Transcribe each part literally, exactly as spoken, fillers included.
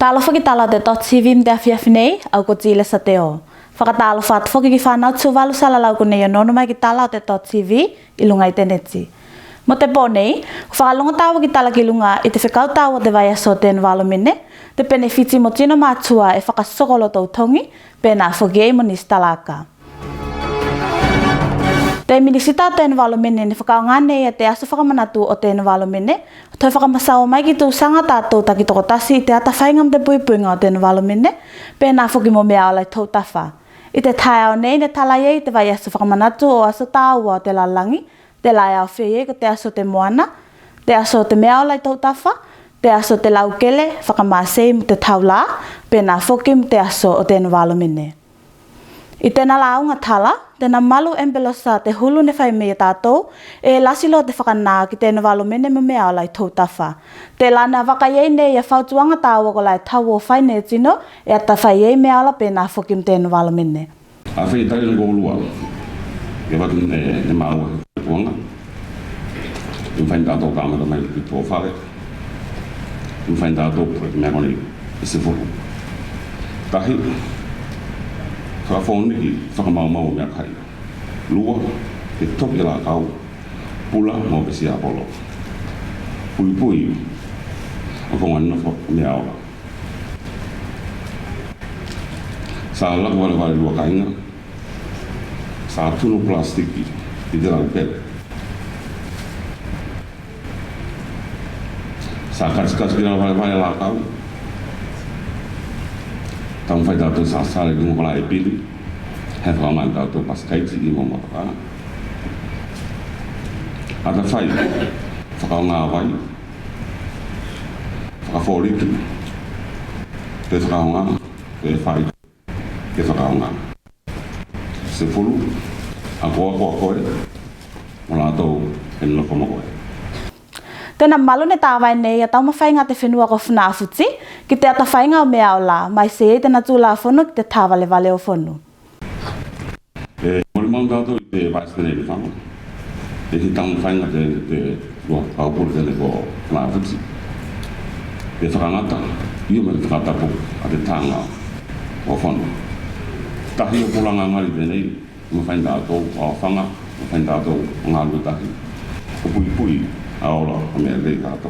Talofa ki tala o te dot T V mo te afiafi nei, au ko Tilesa Teo. Fakatalofa atu foki ki fanau Tuvalu salalau konei e onoono mai ki tala o te dot T V i luga i te neti. Mo te po nei, ko fakalogo taua ki tala ki luga i te fekau taua o te vaiaso o te environment, te penefiti mo tino matua e fakasoko lotou togi, penā foki ei mo nisi tala aka. Te Minisita o te Environment ne fakaaoga nei ia te aso fakamanatu o te environment, toe fakamasaua mai ki tusaga o tatou taki tokotasi i te atafaiga mo te puipuiga o te environment, penā foki mo meaola i tou tafa. I te taeao nei ne tala ei te vaiaso fakamanatu o aso taua o te lalolagi, telā e aofia ei ko te aso o te moana, te aso o te meaola i tou tafa, te aso o te laukele, fakamasei mo te taulā, penā foki mo te aso o te environment. I tena lauga tala, tena malu Embelosa Tehulu ne fai mai ia tatou, e lasi loa te fakanā ki te environment mo meaola i tou tafa. Telā ne avaka ei nei ia fautuaga taua kolā e tau o fai ne tino, e atafai ei meaola penā foki mo te environment. A fai tali ne koulua. Ia vatu ne, ne maua he puaga. Ia fai tatou kamata mai ki tou fale. Ia fai tatou pule mea konei e sefulu. Tahi, fakafoniki, fakamaumau o meakai. Lua, e toki lakau, pula mo pesi apolo. Puipui, a konga nofo meaola. Sa laku valevale lua kaiga, sa tunu plastiki i te laukele. Sa katikati ki lalo valevale lakau. Taumafai tatou sasala i luga kolā e pili, he fakaaoga ne tatou pasikaiti i mo motoka. Atafai, fakaaoga vai, fakafoliki, pe fakaaoga, pe fai, pe fakaaoga. Sefulu, akoako a koe mo latou e nofo mo koe. Tena malu ne tavae nei ia taumafaiga a te fenua ko Funafuti ki te atafaiga o meaola, maise ei tena tulafono ki te tavalevale o fonu. E molimau tatou i te vaese tenei ne fano. E ki taumafaiga te, te lua kaupule tenei ko Funafuti. Te fakagata, io me te fakatapu a te taga o fano. Tahi o pulaga gali tenei, mafai tatou o faga, mafai tatou o galue tahi. O puipui a ola, o mea lei tatou.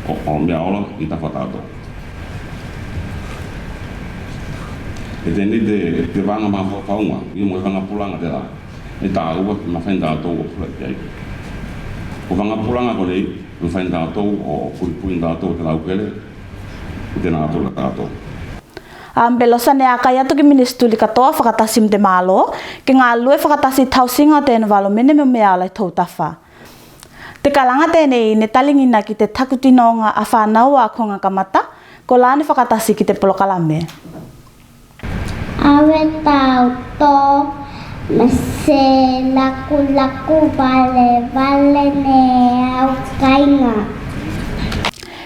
O, o meaola i tafa tatou. E tenei te, te vaga mafaufauga, io mo e vaga pulaga telā. E tāua, mafai tatou o pula i ai. O vaga pulaga konei, mafai tatou o puipui tatou te laukele, i tena tula tatou. A Ambelosa ne akai atu ki minisituli katoa fakatasi mo te malo, ke galue fakatasi i tausiga o te environment mo meaola i tou tafa. Te kalaga tenei ne taligina ki te takutinoga a fanau a koga kamata, kolā ne fakatasi ki te polokalame. Ave tauto me se lakulaku valevale ne au kaiga.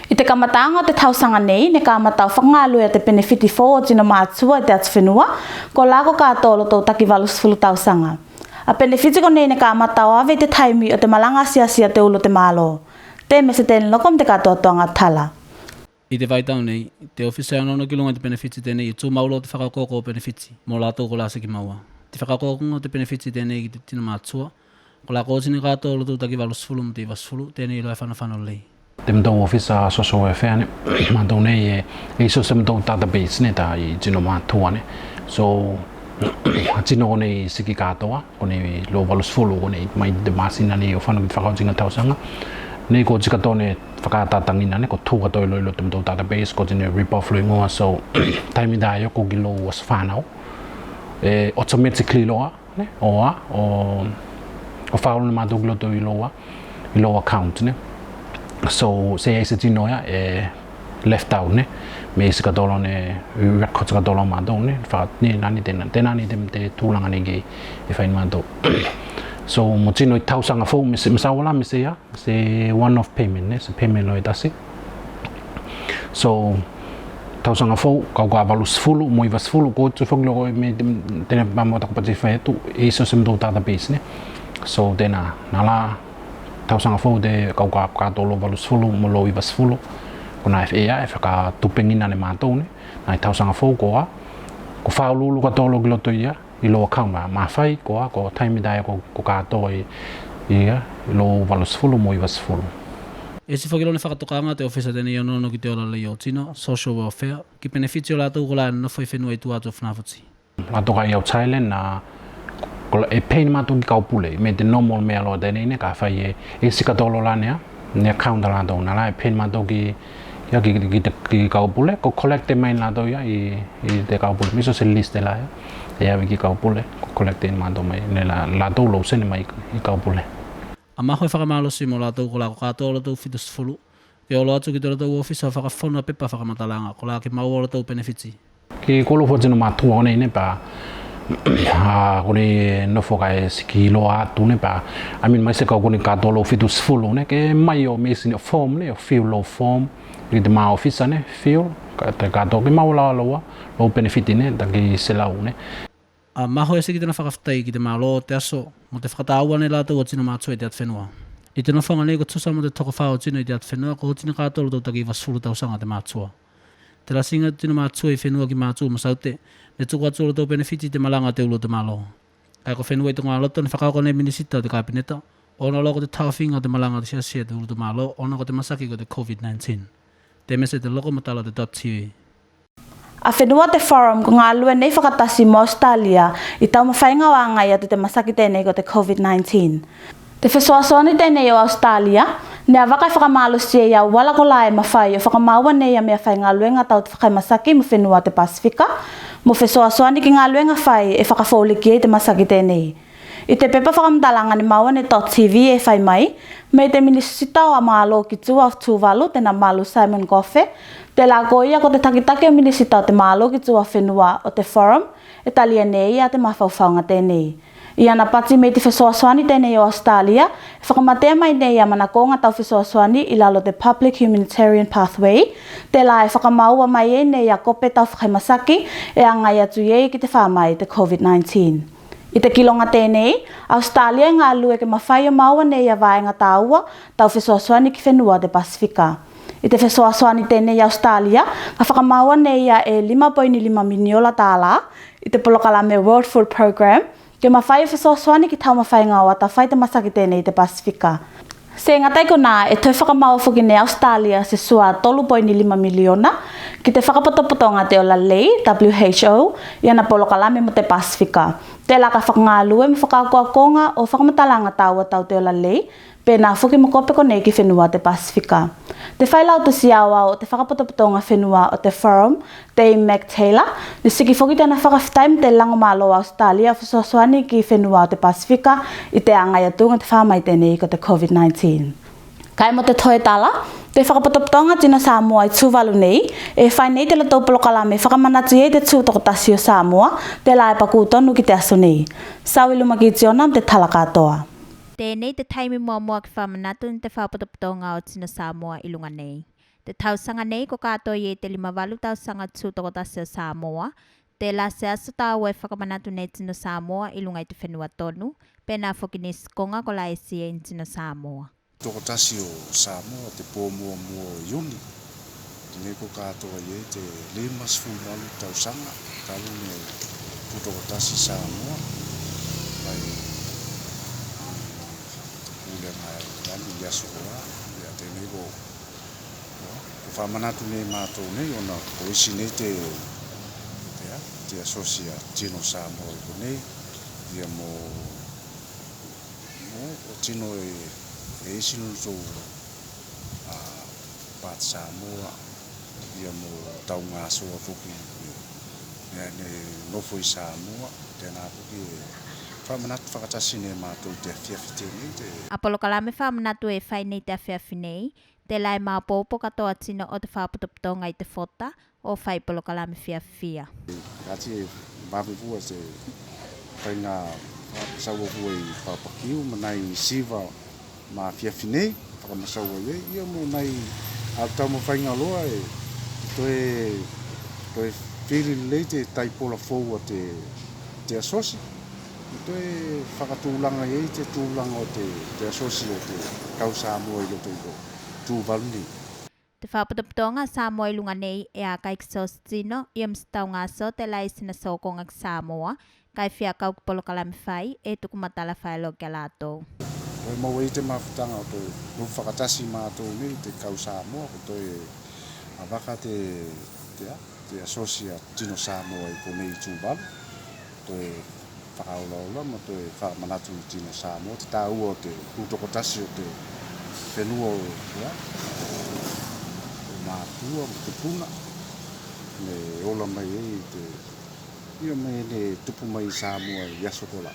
I te kamataga o te tausaga nei, ne kamata o fakagalue a te penefiti fou o tino matua i te atufenua, kolā ko katoa o lotou taki valusefulu tausaga. A penefiti konei ne kamata o ave i te taimi o te malaga asiasi a te ulu o te malo. Te mese teni loko mo te katoatoaga tala. I te vaitau nei, te ofisa e onoono ki luga i te penefiti tenei e tumau loa te fakaokooko o penefiti mo latou kolā seki maua. Te fakaokookoga o te penefiti tenei ki te tino matua, kolā ko oti ne katoa o lotou taki valusefulu mo te ivasefulu, tenei loa e fanofano lei. Te matou ofisa social welfare ne, matou nei e, e iso se matou database ne, tā i tino matua ne. So, tino konei seki katoa, konei lua valusefulu konei mai te masina nei o fano ki te fakaotiga tausaga. Nei ko oti katoa ne fakatatagina ne, ko tu katoa i loa i loa te matou database, ko oti ne report fulu igoa, so, taimi tā e oko ki lou aso fanau. E automatically loa, ne, o a, o, o faulu ne matou ki loto i lou a, i lou account, ne. So, seai se tino ia e left out, ne. Me isi katoa loa ne record katoa loa matou, ne. Fa, ne, nani tena, tena ne te, te tulaga nei ke e fai ne matou. So, mo tino i tausaga fou, me se, me sa ola, me se ia, se one off payment, ne, se payment loa e tasi. So, tausaga fou, kauka valusefulu mo ivasefulu, ko oti foki loa me te, tena pa mo taku pati fai atu, e iso se matou database, ne. So, tena, na la, tausaga fou te kauka katoa lua valusefulu mo lua ivasefulu. Ko na e, e fakatupegina ne matou ne, na i tausaga fou ko a, ko fakauluulu katoa loa ki loto ia, i lou account ma, mafai ko a, ko taimi tae ko, ko katoa i, ia, i lou valusefulu mo ivasefulu. E isi foki loa ne fakatokaga te ofisa tenei e onoono ki te ola lei o tino, social welfare, ki penefiti o latou kolā e nofo i fenua i tua atu o Funafuti. Latou kai au Thailand na, kolā e pay ne matou ki kaupule, me te normal mea loa tenei ne, kafai e, e isi katoa loa la ne a, ne account a latou na la, e pay ne matou ki, ia ki, ki, ki te, ki kaupule, ko collect mai ne latou ia, i, i te kaupule, me so se list tela ia, e ave ki kaupule, ko collect ne matou mai, ne la, latou lou sene mai i kaupule. A maho e fakamalosi mo latou kolā ko katoa o latou fitusefulu, ke olo atu ki te latou ofisa fakafono a pepa fakamatalaga, kolā ke maua o latou penefiti. Ki kolu fua tino matua konei ne pa, a, konei nofo kae siki loa atu ne pa, I mean, mai se kau konei katoa lou fitusefulu ne, ke mai o me isi ne form ne, o fill lou form, ki te ma ofisa ne, fill, ka, te katoa ke maua la lou a, lou penefiti ne, taki selau ne. A maho e siki tena fakafetai ki te malo o te aso, mo te fakataua ne latou o tino matua i te atufenua. I te nofoaga nei ko tusa mo te tokofa o tino i te atufenua, ko oti ne katoa olotou taki ivasefulu tausaga te matua. Te lasiga o tino matua i fenua ki Matiu mo Saute, ne tuku atu olotou penefiti i te malaga a te ulu o te malo. Kae ko fenua i togaloto ne fakaoko ne minisita o te kapineta, ona loa ko te taofiga o te malaga a te siasi a te ulu o te malo, ona ko te masaki ko te COVID nineteen. Te mese te loko mo tala te dot TV. A fenua te Forum ko galue nei fakatasi mo Ausetalia i taumafaiga o agai atu te masaki tenei ko te COVID nineteen. Te fesoasoani tenei o Ausetalia ne avaka e fakamalosi ei auala kolā e mafai o fakamaua nei a mea faigaluega tau fakaimasaki mo fenua te Pasifika, mo fesoasoani ki galuega fai e fakafoliki ei te masaki tenei. I te pepa fakamatalaga ne maua ne dot TV e fai mai, me i te minisita o malo ki tua o Tuvalu, tena malu Simon Kofe, telā ko ia ko te takitaki o minisita o te malo ki tua o fenua o te Forum, e talia nei a te mafaufauga tenei. I ana pati me i te fesoasoani tenei o Ausetalia, e fakamatea mai nei a manakoga tau fesoasoani i lalo o te Public Humanitarian Pathway, telā e fakamaua mai ei nei a kope tau fakaimasaki e agai atu ei ki te famai te COVID nineteen. I te kiloga tenei, Ausetalia e galue ke mafai o maua nei a vaega tāua tau fesoasoani ki fenua te Pasifika. I te fesoasoani tenei a Ausetalia, ka fakamaua nei a e lima poini lima miniola tālā i te polokalame World Food Programme, ke mafai o fesoasoani ki taumafaiga o atafai te masaki tenei te Pasifika. Se gata i konā, e toe fakamaua foki ne Ausetalia se suā tolu poini lima miliona ki te fakapotopotoga te ola lei, WHO, i ana polokalame mo te Pasifika. Telā ka fakagalue mo fakaakoakoga o fakamatalaga tāua tau te ola lei, penā foki mo kope konei ki fenua te Pasifika. Te failautusi aoao o te fakapotopotoga fenua o te Forum, Dame Meg Taylor, ne siki foki tena fakafetai mo te lago malo o Ausetalia o fesoasoani ki fenua o te Pasifika i te agai atu o te famai tenei ko te COVID nineteen. Kae mo te toe tala, te fakapotopotoga tino Samoa i Tuvalu nei e fai nei te latou polokalame fakamanatu ei te tu tokotasi o Samoa, telā e paku tonu ki te aso nei. Sau i luma ki Tiona mo te tala katoa. Tenei te taimi muamua ke fakamanatu ne te fakapotopotoga o tino Samoa i luga nei. Te tausaga nei ko katoa i ei te lima valu tausaga tu tokotasi o Samoa, telā se aso tāua e fakamanatu ne tino Samoa i luga i te fenua tonu, penā foki ne isi koga kolā e isi ei ne tino Samoa. Tokotasi o Samoa te po muamua o Iuni, tenei ko katoa i ei te lima sefulu valu tausaga talu ne tu tokotasi Samoa mai te pulega e lani i aso kolā. Ia tenei ko, ko fakamanatu nei matou nei ona ko isi nei te, te, te asosi a tino Samoa i konei, ia mo, mo o tino e, e isi ne lotou a, part Samoa, ia mo taugasoa foki, ia, ne nofo i Samoa, tenā foki e fakamanatu fakatasi ne matou te afiafi tenei te. A polokalame fakamanatu e fai nei te afiafi nei, telā e maopoopo katoa tino o te fakapotopotoga i te fota, o fai polokalame fiafia. Kāti e vave fua se faiga, sau fua i papakiu ma nai siva ma afiafi nei, fakamasaua i ei, ia mo nai a taumafaiga loa e toe, toe fili lelei te taipola fou a te, te asosi. Toe fakatulaga i ei te tulaga o te, te asosi o te kau Samoa i loto i Tuvalu nei. Te fakapotopotoga Samoa i luga nei e akai ki so se tino io me se taugaso telā i sina sokoga ki Samoa, kae fia kau ki polokalame fai e tuku matala faeloa ki a latou. Toe maua i te mafutaga o toe nofo fakatasi matou nei te kau Samoa, ko toe avaka te, te, te asosi a tino Samoa i konei i Tuvalu. Toe fakaolaola ma toe fakamanatu i tino Samoa te tāua o te putokotasi o te fenua o, ia, o mātua ma tupuna, ne ola mai ei te, ia, me ne tupu mai i Samoa i aso kolā.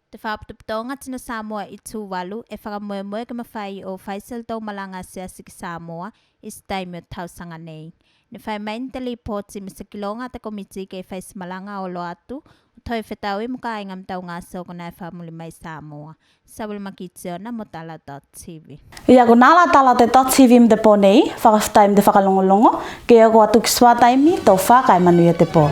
Te fakapotopotoga tino Samoa i Tuvalu e fakamoemoe ke mafai o fai se lotou malaga asiasi ki Samoa i se taimi o tausaga nei. Ne fai mai ne te lipoti me se kiloga a te komiti ke fai se malaga olo atu o toe fetaui mo kāiga me taugaso konā e fakamuli mai Samoa. Savili Makitiona mo tala dot tv. Ia konā la tala te dot tv mo te po nei, fakafetai mo te fakalogologo, ke oko atu ki suā taimi, tofa kae manuia te po.